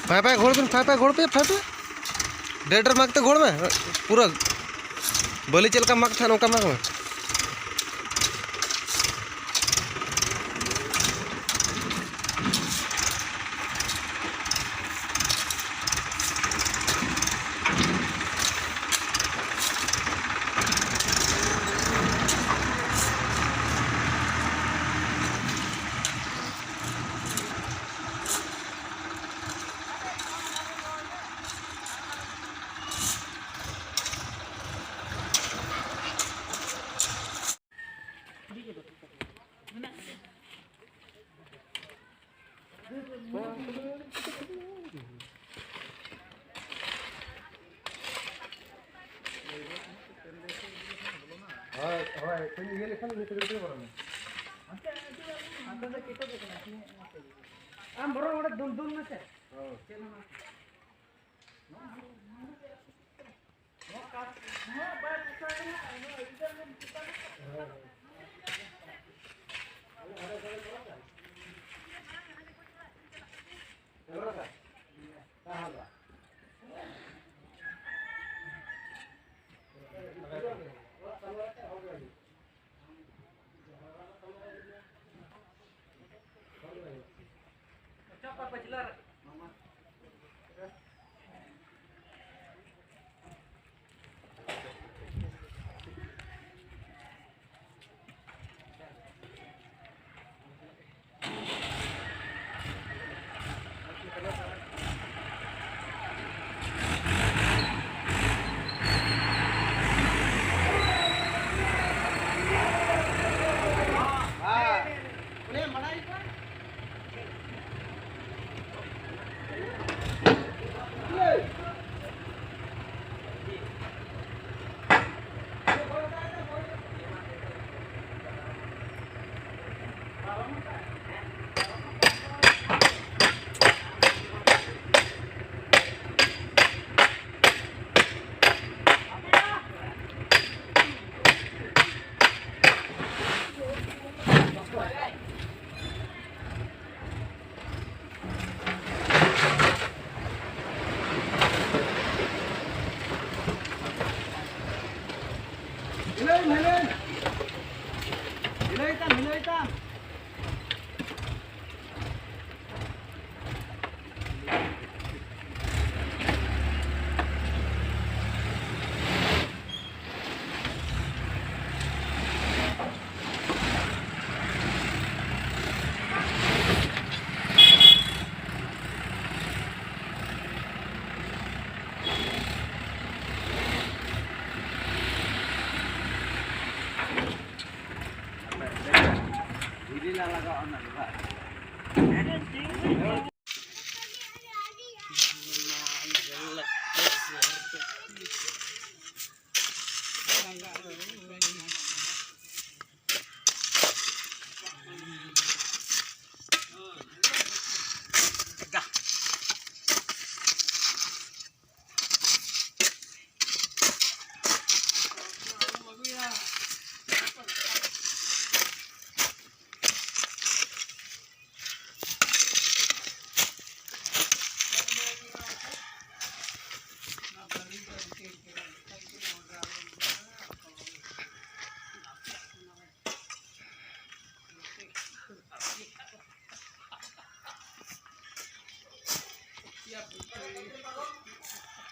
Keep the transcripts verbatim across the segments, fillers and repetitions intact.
ᱯᱷᱟᱭ ᱯᱷᱟᱭ ᱜᱷᱳᱲ ᱵᱤᱱ, ᱯᱷᱟᱭ ᱯᱷᱟᱭ ᱜᱷᱳᱲ ᱯᱮ, ᱯᱷᱟᱭ ᱯᱷᱟᱭ᱾ ᱰᱮᱰ ᱨᱮ ᱢᱟᱜᱽ ᱛᱮ ᱜᱷᱳᱲ ᱢᱮ, ᱯᱩᱨᱟᱹ ᱵᱟᱹᱞᱤ ᱪᱮᱫ ᱞᱮᱠᱟ ᱢᱟᱜᱽ ᱛᱟᱦᱮᱸᱫ ᱚᱱᱠᱟ ᱢᱟᱜᱽ ᱢᱮ᱾ ᱦᱳᱭ, ᱦᱳᱭ, ᱠᱟᱹᱡ ᱤᱭᱟᱹ ᱞᱮᱠᱷᱟᱱ ᱤᱱᱟᱹ ᱛᱮᱜᱮ ᱵᱚᱞᱚᱱᱟ᱾ ᱟᱢ ᱵᱚᱨᱚᱝ ᱚᱸᱰᱮ ᱫᱩᱞ, ᱫᱩᱞ ᱢᱮᱥᱮ᱾ ᱦᱳᱭ᱾ ᱪᱮᱫ ᱦᱚᱸ ᱵᱟᱝ᱾ ᱱᱚᱣᱟ ᱠᱟᱴ, ᱱᱚᱣᱟ ᱵᱟᱭ ᱯᱚᱥᱟᱣ ᱠᱟᱱᱟ, ᱱᱚᱣᱟ ᱟᱹᱰᱤ ᱜᱟᱱ ᱜᱮᱢ ᱪᱮᱛᱟᱱ ᱟᱠᱟᱫ᱾ ᱦᱳᱭ, ᱦᱳᱭ᱾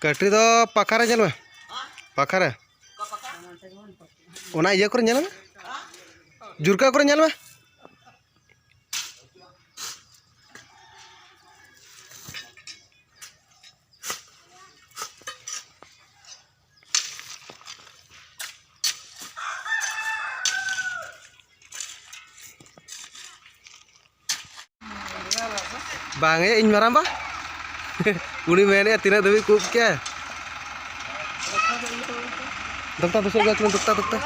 ᱠᱟᱹᱴᱨᱤ ᱫᱚ ᱯᱟᱠᱷᱟ ᱨᱮ ᱧᱮᱞ ᱢᱮ, ᱯᱟᱠᱷᱟ ᱨᱮ᱾ ᱚᱱᱟ ᱤᱭᱟᱹ ᱠᱚᱨᱮ ᱧᱮᱞ ᱢᱮ, ᱡᱩᱨᱠᱟ ᱠᱚᱨᱮ ᱧᱮᱞ ᱢᱮ᱾ ᱵᱟᱝ ᱭᱟ, ᱤᱧ ᱢᱟᱨᱟᱝ ᱵᱟ᱾ ᱩᱱᱤ ᱢᱮᱱᱮᱫᱼᱟ, "ᱛᱤᱱᱟᱹᱜ ᱫᱷᱟᱹᱵᱤᱡ ᱠᱚ ᱩᱵ ᱠᱮᱜᱼᱟ?" ᱫᱚᱠᱛᱟ ᱫᱩᱥᱟᱹᱜ ᱜᱮ, ᱫᱚᱠᱛᱟ, ᱫᱚᱠᱛᱟ᱾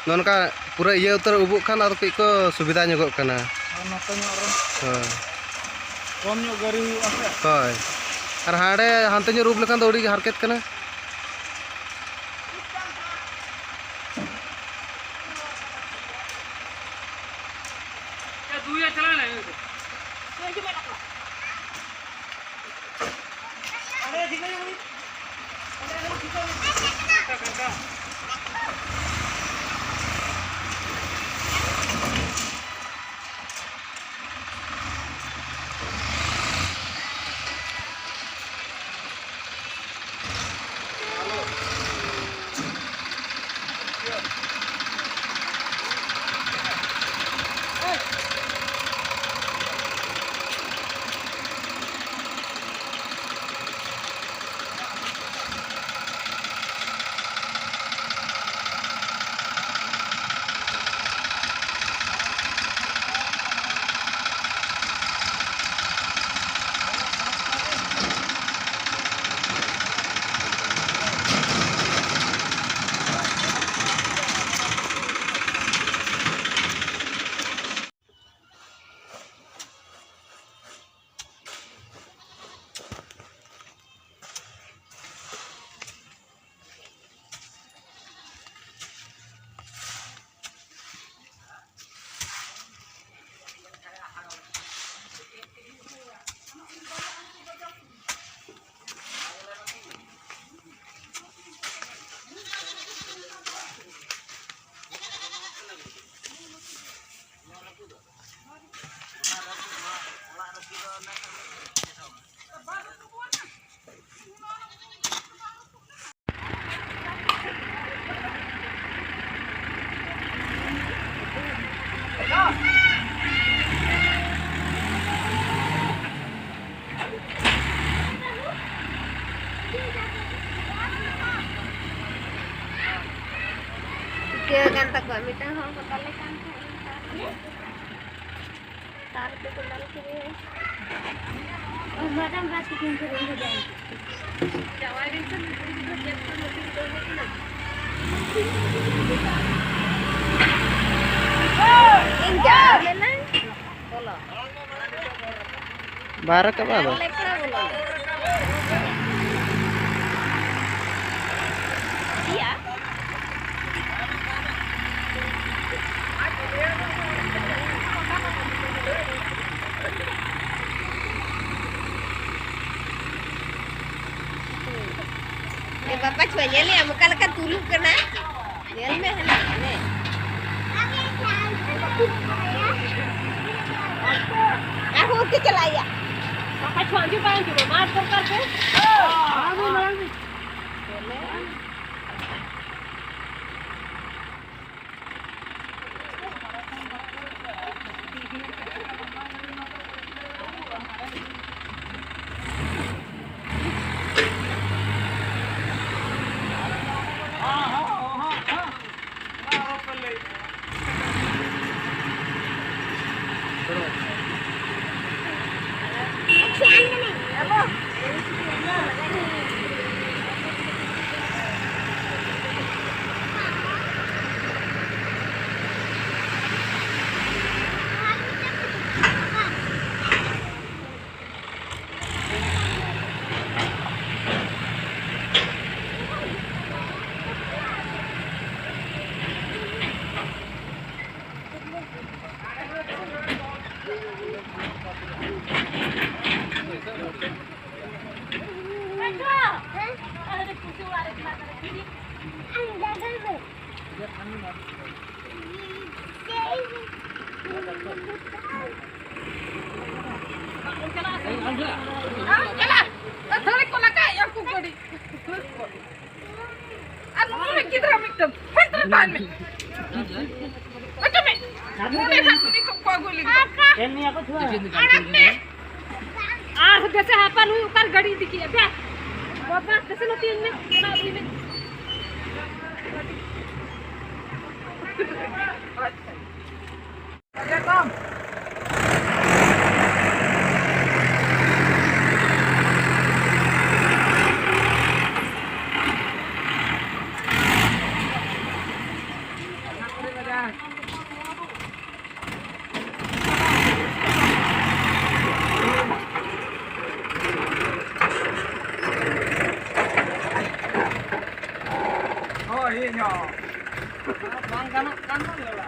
ᱱᱚᱜᱼᱚ ᱱᱚᱝᱠᱟ ᱯᱩᱨᱟᱹ ᱤᱭᱟᱹ ᱩᱛᱟᱹᱨ ᱩᱵᱩᱜ ᱠᱷᱟᱱ ᱟᱫᱚ ᱠᱟᱹᱡ ᱠᱚ ᱥᱩᱵᱤᱫᱷᱟ ᱧᱚᱜᱚᱜ ᱠᱟᱱᱟ᱾ ᱟᱨ ᱱᱚᱛᱮ ᱧᱚᱜ ᱨᱮ ᱦᱳᱭ᱾ ᱠᱚᱢ ᱧᱚᱜ ᱜᱟᱹᱨᱤ ᱦᱩᱭᱩᱜᱼᱟ ᱥᱮ᱾ ᱦᱳᱭ᱾ ᱟᱨ ᱦᱟᱸᱰᱮ ᱦᱟᱱᱛᱮ ᱧᱚᱜ ᱨᱮ ᱩᱵ ᱞᱮᱠᱷᱟᱱ ᱫᱚ ᱟᱹᱰᱤ ᱜᱮ ᱦᱟᱨᱠᱮᱛ ᱠᱟᱱᱟ᱾ ᱪᱤᱠᱟᱹ ᱠᱟᱱ ᱛᱟᱠᱚᱣᱟ, ᱢᱤᱫᱴᱟᱝ ᱦᱚᱲ ᱠᱚ ᱫᱟᱞᱮ ᱠᱟᱱ ᱛᱟᱦᱮᱸᱫ᱾ ᱛᱟᱨ ᱛᱮᱠᱚ ᱫᱟᱞ ᱠᱮᱫᱮᱭᱟ᱾ ᱚ, ᱢᱟᱨᱟᱝ ᱵᱟᱥ ᱛᱤᱠᱤᱱ ᱠᱚ ᱨᱩᱣᱟᱹᱲ ᱦᱤᱡᱩᱜᱼᱟ᱾ ᱡᱟᱶᱟᱭ ᱨᱮᱱ ᱥᱮ ᱱᱩᱠᱩ ᱜᱤᱫᱽᱨᱟᱹ ᱪᱮᱫ ᱠᱚ ᱱᱚᱛᱮ ᱠᱚ ᱦᱮᱡ ᱮᱱᱟ? ᱤᱧ ᱡᱟ ᱢᱮᱱᱟ, ᱵᱚᱞᱚ᱾ ᱵᱟᱭ ᱨᱟᱠᱟᱵᱟ ᱟᱫᱚ᱾ ᱞᱮᱯᱲᱟ ᱵᱚᱞᱚ᱾ ᱤᱭᱟ᱾ ᱧᱮᱞᱮᱭᱟᱢ ᱚᱠᱟ ᱞᱮᱠᱟ ᱛᱩᱞᱩᱜ ᱠᱟᱱᱟ᱾ ᱧᱮᱞ ᱢᱮ ᱦᱟᱱᱟ, ᱦᱟᱱᱮ᱾ ᱟᱨᱦᱚᱸ ᱚᱱᱛᱮ ᱪᱟᱞᱟᱜ ᱭᱟ᱾ ᱵᱟᱠᱷᱟᱡ ᱪᱷᱚ ᱟᱸᱡᱚᱢ ᱵᱟᱭ ᱟᱸᱡᱚᱢᱟ, ᱢᱟᱨ ᱫᱚᱨᱠᱟᱨ ᱛᱮ᱾ ᱢᱟᱲᱟᱝ ᱢᱮ, ᱢᱟᱲᱟᱝ ᱢᱮ᱾ ᱧᱮᱞᱮ᱾ ᱟᱢ ᱪᱟᱞᱟᱜ, ᱟᱹᱛᱷᱟᱹᱲᱤ ᱠᱚ ᱞᱟᱜᱟᱭᱮᱫᱼᱟ ᱩᱱᱠᱩ ᱜᱟᱹᱰᱤ᱾ ᱟᱨ ᱱᱩᱠᱩ ᱨᱮ ᱜᱤᱫᱽᱨᱟᱹ ᱢᱤᱫᱴᱟᱝ, ᱦᱟᱱᱛᱮ ᱨᱮ ᱛᱟᱦᱮᱱ ᱢᱮ᱾ ᱚᱪᱚᱜ ᱢᱮ᱾ ᱱᱚᱰᱮ ᱱᱟᱜ ᱠᱩᱲᱤ ᱠᱚ ᱠᱚ ᱟᱹᱜᱩ ᱞᱟᱹᱜᱤᱫ᱾ ᱟᱲᱟᱜ ᱢᱮ᱾ ᱟᱨ ᱫᱮᱥᱮ ᱦᱟᱯᱟ ᱱᱩᱭ ᱚᱠᱟᱨᱮ ᱜᱟᱹᱰᱤ ᱤᱫᱤ ᱠᱮᱜᱼᱟ? ᱵᱮ, ᱵᱟᱵᱟ, ᱫᱮᱥᱮ ᱱᱚᱛᱮ ᱤᱧ ᱢᱮ, ᱚᱱᱟ ᱟᱹᱜᱩᱭ ᱢᱮ᱾ ᱦᱳᱭ, ᱤᱧ ᱦᱚᱸ᱾ ᱵᱟᱝ ᱜᱟᱱᱚᱜ ᱠᱟᱱ ᱫᱚ ᱞᱟᱹᱭᱟ᱾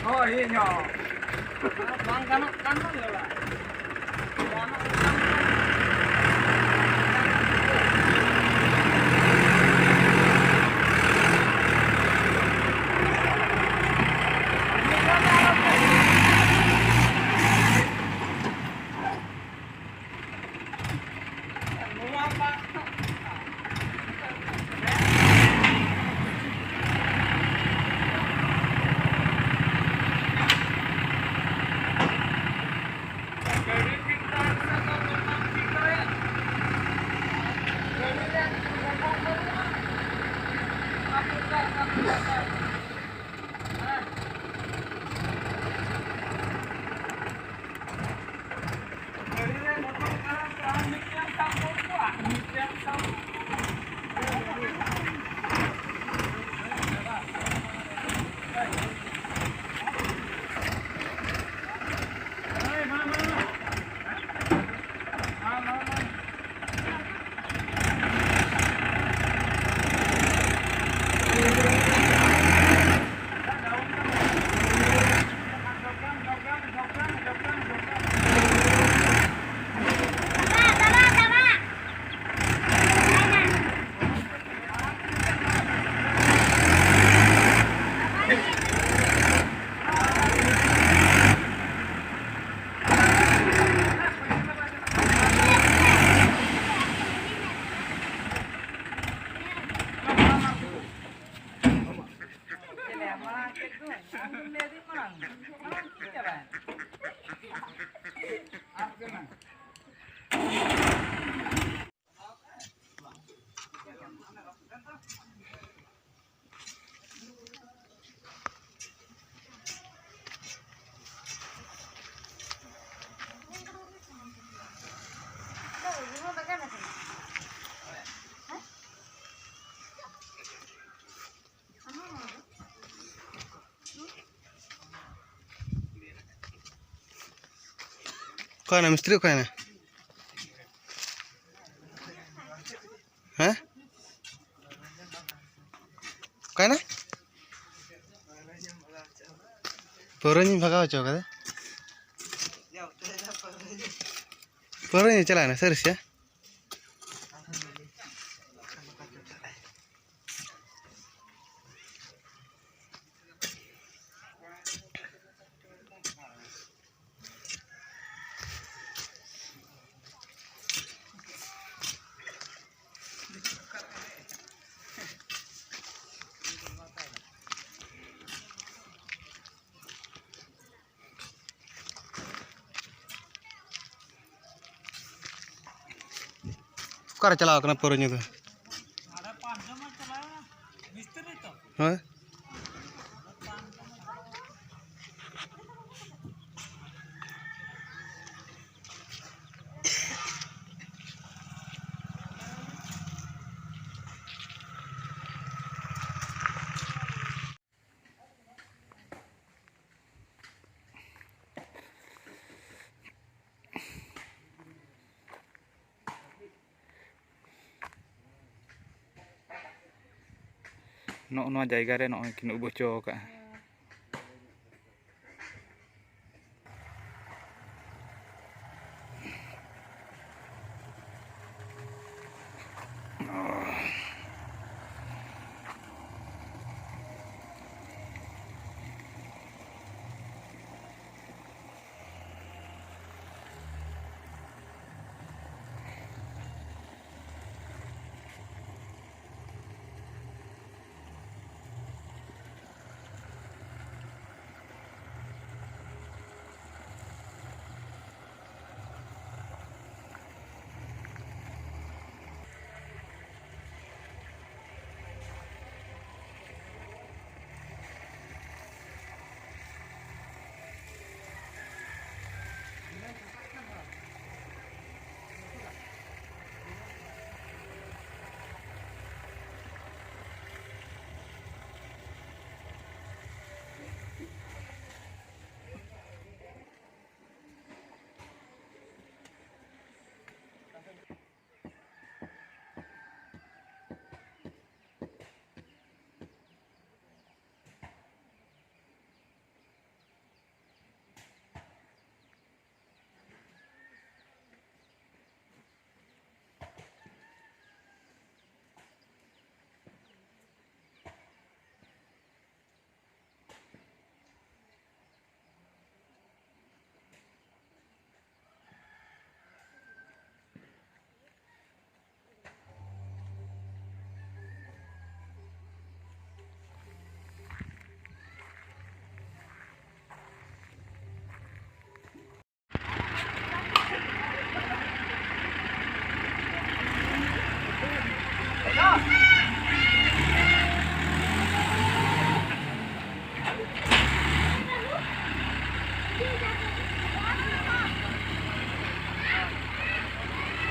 ᱦᱳᱭ, ᱤᱧ ᱦᱚᱸ᱾ ᱵᱟᱝ ᱜᱟᱱᱚᱜ ᱠᱟᱱ ᱫᱚ ᱞᱟᱹᱭᱟ᱾ ᱚᱠᱟᱭᱮᱱᱟ ᱢᱤᱥᱛᱨᱤ, ᱚᱠᱟᱭᱮᱱᱟ? ᱦᱮᱸ? ᱚᱠᱟᱭᱮᱱᱟ? ᱯᱟᱹᱣᱨᱟᱹ ᱧᱩᱧ ᱵᱷᱟᱜᱟᱣ ᱦᱚᱪᱚ ᱠᱟᱫᱟ᱾ ᱯᱟᱹᱣᱨᱟᱹ ᱧᱩ ᱪᱟᱞᱟᱣᱮᱱᱟ ᱥᱟᱹᱨᱤ ᱥᱮ? ᱚᱠᱟᱨᱮ ᱪᱟᱞᱟᱣ ᱠᱟᱱᱟ ᱯᱟᱹᱣᱨᱟᱹ ᱧᱩ ᱫᱚ? ᱦᱮᱸ? ᱱᱚᱜᱼᱚ ᱱᱚᱣᱟ ᱡᱟᱭᱜᱟ ᱨᱮ ᱱᱚᱜᱼᱚᱭ ᱠᱤᱱ ᱩᱵ ᱦᱚᱪᱚ ᱟᱠᱟᱫᱼᱟ᱾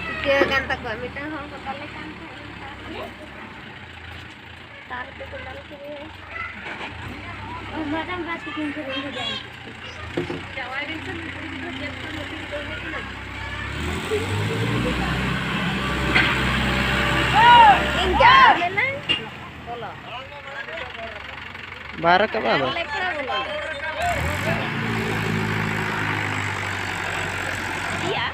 ᱪᱤᱠᱟᱹ ᱟᱠᱟᱱ ᱛᱟᱠᱚᱣᱟ? ᱢᱤᱫᱴᱟᱝ ᱦᱚᱲ ᱠᱚ ᱛᱟᱞᱮ ᱠᱟᱱ ᱛᱟᱦᱮᱸᱫ᱾ ᱛᱟᱨ ᱛᱮᱠᱚ ᱫᱟᱞ ᱠᱮᱫᱮᱭᱟ᱾ ᱚ, ᱢᱟᱨᱟᱝ ᱵᱟ ᱛᱟᱹᱠᱤᱱ ᱠᱚ ᱨᱩᱣᱟᱹᱲ ᱦᱮᱡ ᱮᱱᱟ᱾ ᱤᱧ ᱡᱟᱣ ᱞᱮᱱᱟᱧ᱾ ᱵᱚᱞᱚ᱾ ᱵᱟᱭ ᱨᱟᱠᱟᱵᱟ ᱟᱫᱚ᱾ ᱞᱮᱠᱲᱟ ᱵᱚᱞᱚ᱾ ᱤᱭᱟ᱾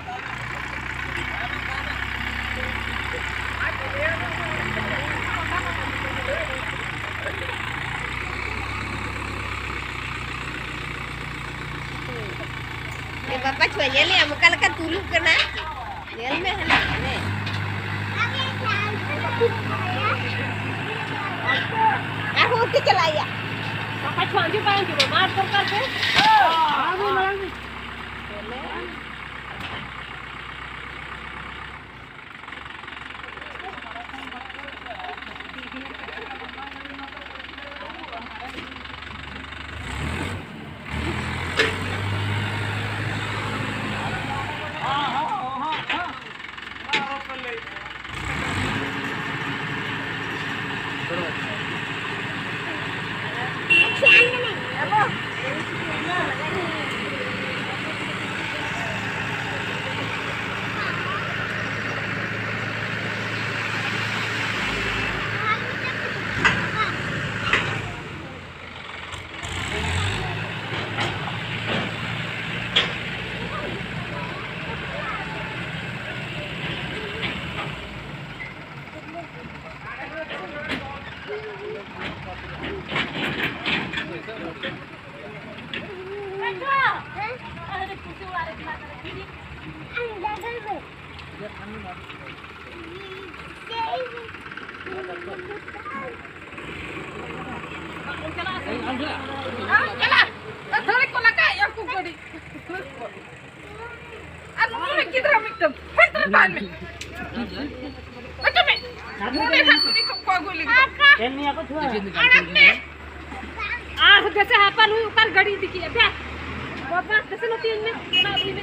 ᱮ ᱵᱟᱯᱟ ᱪᱷᱩᱣᱟ, ᱧᱮᱞᱮᱭᱟᱢ ᱚᱠᱟ ᱞᱮᱠᱟ ᱛᱩᱞᱩᱜ ᱠᱟᱱᱟ? ᱧᱮᱞ ᱢᱮ ᱦᱟᱱᱟ, ᱦᱟᱱᱮ᱾ ᱟᱨᱦᱚᱸ ᱚᱱᱛᱮ ᱪᱟᱞᱟᱜ ᱭᱟ᱾ ᱵᱟᱯᱟ ᱪᱷᱩᱣᱟ, ᱦᱤᱡᱩᱜ ᱵᱟᱝ ᱦᱤᱡᱩᱜ, ᱢᱟᱨ ᱫᱚᱨᱠᱟᱨ ᱯᱮ᱾ ᱪᱮᱞᱮ᱾ ᱟᱢ ᱪᱟᱞᱟᱜ, ᱟᱹᱛᱷᱟᱹᱲᱤ ᱠᱚ ᱞᱟᱜᱟᱭᱮᱫᱼᱟ ᱩᱱᱠᱩ ᱜᱟᱹᱰᱤ᱾ ᱟᱨ ᱱᱩᱭ ᱜᱤᱫᱽᱨᱟᱹ ᱢᱤᱫᱴᱟᱝ, ᱦᱮᱡ ᱛᱚᱨᱟ ᱛᱟᱦᱮᱱ ᱢᱮ᱾ ᱚᱪᱚᱜ ᱢᱮ᱾ ᱱᱚᱰᱮ ᱠᱷᱟᱱ ᱠᱚ ᱱᱤᱛᱚᱜ ᱠᱚ ᱟᱹᱜᱩ ᱞᱟᱹᱜᱤᱫ᱾ ᱟᱲᱟᱜ ᱢᱮ᱾ ᱟᱨ ᱡᱮᱥᱮ ᱦᱟᱯᱟ ᱱᱩᱭ ᱚᱠᱟᱨ ᱜᱟᱹᱰᱤ ᱤᱫᱤ ᱠᱮᱜᱼᱟ, ᱵᱮ? ᱵᱟᱵᱟ, ᱱᱟᱥᱮ ᱱᱚᱛᱮᱧ ᱢᱮ, ᱚᱱᱟ ᱤᱫᱤ ᱢᱮ᱾